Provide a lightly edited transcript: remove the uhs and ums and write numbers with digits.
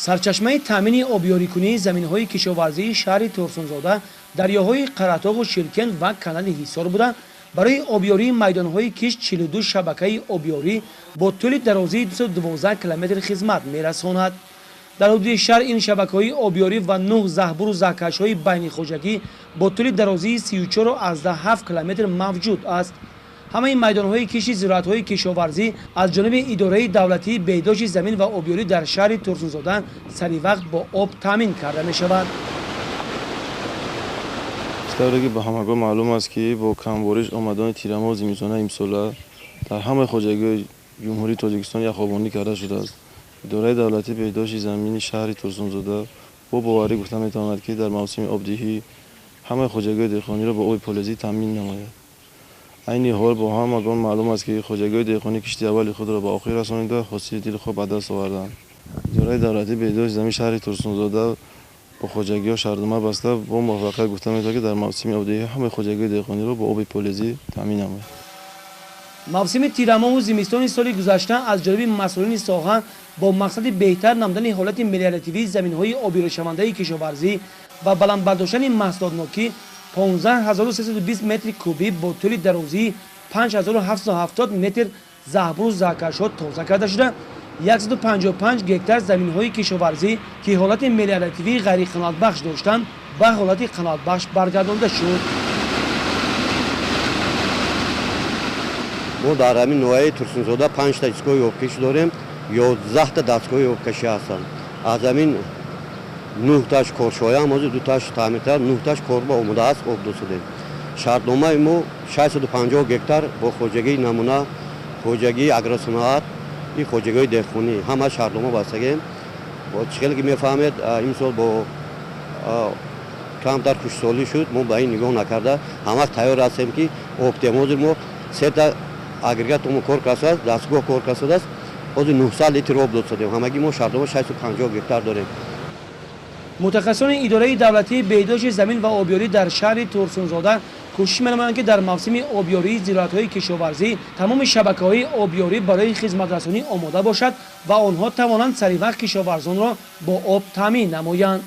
Сарчашмаи таъмини обёрикунии заминҳои кишоварзии шаҳри Турсунзода дарёҳои Қаратоғу Ширкент ва канали Ҳисор буда, барои обёрии майдонҳои кишт 42 шабакаи обёрӣ бо тӯли дарозии 212 километр хизмат мерасонад. Дар ҳудуди шаҳр ин шабакаҳои обёрӣ ва нӯҳ заҳбуру заҳкашҳои байнихоҷагӣ бо тӯли дарозии 34,7 километр мавҷуд аст. Ҳамаи майдонҳои кишти зироатҳои кишоварзӣ аз ҷониби Идораи давлатии беҳдошти замин ва обёрӣ дар шаҳри Турсунзода саривақт бо об таъмин карда мешавад. Тавре ки ба ҳамагон маълум аст, ки бо камбориш омадани тирамоҳ зимистона имсола дар ҳамаи хоҷагиҳои Ҷумҳурии Тоҷикистон яхобонӣ карда шудааст. Идораи давлатии беҳдошти замини шаҳри Турсунзода бо боварӣ гуфта метавонад, ки дар мавсими обдиҳӣ ҳамаи хоҷагиҳои деҳқониро бо оби полезӣ таъмин намояд. Айни ҳол бо ҳамагон маълум аст, ки хоҷагиҳои деҳқонӣ кишти аввали худро ба охир расонида, ҳосили дилхоҳ ба даст оварданд. Идораи давлатии беҳдошти замини шаҳри Турсунзода бо хоҷагиҳо шартнома баста, бо муваффақият гуфта метавонад, ки дар мавсими обдиҳӣ ҳамаи хоҷагиҳои деҳқониро бо оби полезӣ таъмин намояд. Мавсими тирамоҳу зимистони соли гузашта аз ҷониби масъулини соҳа бо мақсади беҳтар намудани ҳолати мелиоративии заминҳои обёришавандаи кишоварзӣ ва баланд бардоштани маҳсулотнокӣ 15 320 метри кубӣ бо тӯли дарозии 5770 метр заҳбуру заҳкашҳо тоза карда шуда, 155 гектар заминҳои кишоварзӣ, ки ҳолати мелиоративии ғайриқаноатбахш доштанд, ба ҳолати қаноатбахш баргардонда шуд. Мо дар ҳамин ноҳияи Турсунзода панҷта истгоҳи обкашӣ дорем, 11та дастгоҳи обкашӣ ҳастанд. Аз ҳамин нӯҳташ коршоям, ҳозир дуташ таъмиртар, нӯҳташ корба омода аст, об досудем. Шартномаи мо 650 гектар бо хоҷагии Намуна, хоҷагии Агросаноат и хоҷагиҳои деҳқонӣ ҳама шартнома бастагем. Чӣ хеле ки мефаҳмед, имсол бо камтар хушсолӣ шуд. Мо ба ин нигоҳ накарда, ҳама тайёр ҳастем, ки об диҳем. Ҳозир мо сета агрегат мо кор кардааст, дастгоҳ кор кардааст. Ҳозир 900 литр об додсадем. Ҳамагӣ мо шартнома 650 гектар дорем. Мутахассисони Идораи давлатии беҳдошти замин ва обёрӣ дар шаҳри Турсунзода кӯшиш менамоянд, ки дар мавсими обёрии зироатҳои кишоварзӣ тамоми шабакаҳои обёрӣ барои хизматрасонӣ омода бошад ва онҳо тавонанд саривақт кишоварзонро бо об таъмин намоянд.